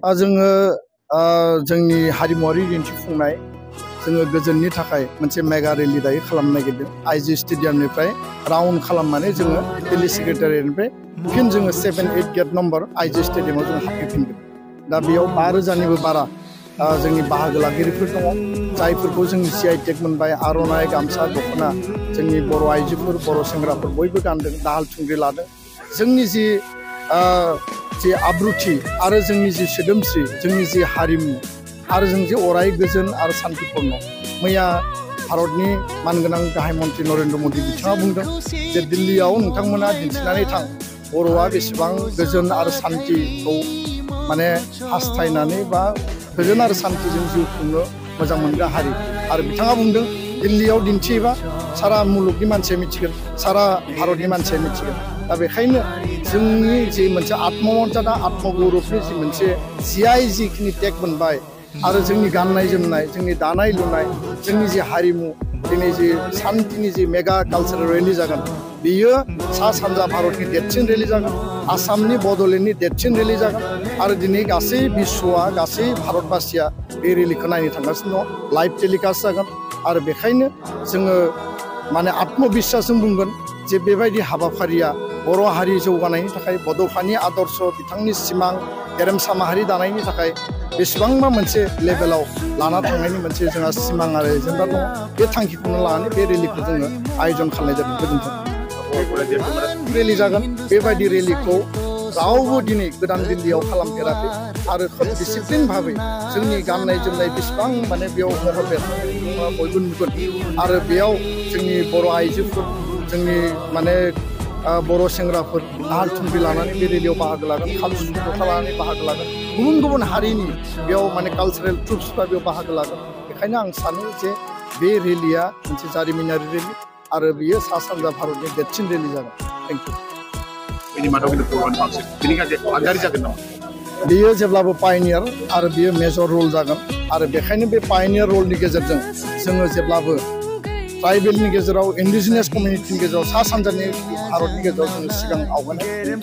जोङो जोंनि हारिमुवारि दिन्थिफुंनाय जोङो गोजोननि थाखाय मोनसे मेगा रेलि दायो खालामनो नागिरदों आइजि स्टेडियामनिफ्राय राउन्ड खालामनानै जोङो दिल्ली सेक्रेटारियेटनिफ्राय फिन जोङो 7-8 गेट नम्बर आइजि स्टेडियामाव जों हाबफैफिनगोन दा बेयाव 5,000निबो बारा जोंनि बाहागो लागिरिफोर दङ जायफोरखौ जों CI टेग मोनबाय आर'नाइ गामसा दख'ना जोंनि बर' आइजोफोर बर' सेंग्राफोर बयबो गानदों दाहाल थुंग्रि लादों जोंनि जि आब्रुथि आरो जोंनि जि सोदोमस्रि जोंनि जि हारिमु आरो जों जे अराय गोजोन आरो शान्तिपूर्ण मैया भारतनि मानगोनां गाहाय मन्त्रि नरेन्द्र मोदी बिथाङा बुंदों जे दिल्लीयाव नोंथांमोना दिन्थिनानै थां बर'आ बेसेबां गोजोन आरो शान्तिखौ माने हास्थायनानै बा गोजोन आरो शान्तिजों जिउ खुंनो मोजां मोनग्रा हारि आरो बिथाङा बुंदों दिल्लीयाव दिन्थियोबा सारा मुलुगनि मानसिया मिथिगोन सारा भारतनि मानसिया मिथिगोन दा बेखायनो जोंनि जि मोनसे आत्ममर्यादा आत्मगौरबनि जि मोनसे CI जिखिनि टेग मोनबाय आरो जोंनि गाननाय जोमनाय जोंनि दानाय लुनाय जोंनि जि हारिमु दिनै जि शान्तिनि जि मेगा कालचारेल रेलि जागोन बेयो सा सानजा भारतनि देरसिन रेलि जागोन आसामनि बड'लेण्डनि देरसिन रेलि जागोन आरो दिनै गासै बिश्वआ गासै भारतबासिया बे रेलिखौ नायनो थांगासिनो दङ लाइभ टेलिकास्ट जागोन आरो बेखायनो जोङो माने आत्मबिश्वासजों बुंगोन जे बेबायदि हाबाफारिया बर' हारि जौगानायनि थाखाय बड'फानि आदर्श बिथांनि सिमां गेरेमसा माहारि दानायनि थाखाय बेसेबांबा मोनसे लेभेलाव लाना थांनायनि मोनसे जोंहा सिमां आरो एजेन्डा दङ बे थांखिखौनो लानानै बे रेलिखौ जोङो आयोजन खालामनाय जादों गोजोन्थों रेलि जागोन बेबायदि रेलिखौ रावबो दिनै गोदान दिल्लीयाव खालामफेराखै आरो खोब डिसिप्लिन भाबै जोंनि गाननाय जोमनाय बेसेबां माने बेयाव महर बेरखांनाय बयबो नुगोन आरो बेयाव जोंनि बर' आइजोफोर जोंनि माने बर' सेंग्राफोर दाहाल थुंग्रि लानानै बे रेलियाव बाहागो लागोन खाम सिफुं जथा लानानै बाहागो लागोन गुबुन गुबुन हारिनि बेयाव माने कालचारेल ट्रुप्सफ्रा बेयाव बाहागो लागोन बेखायनो आं सानो जे बे रेलिया मोनसे जारिमिनारि रेलि आरो बियो सा सानजा भारतनि देरसिन रेलि जागोन थेंक इउ बेयो जेब्लाबो पायनियार आरो बियो मेजर रल जागोन आरो बेखायनो बे पायनियार रलनि गेजेरजों जोङो जेब्लाबो ट्राइबेलनि गेजेराव इन्डिजिनियास कमिउनिटिनि गेजेराव सा सानजानि भारतनि गेजेराव जोङो सिगां आवगायनाय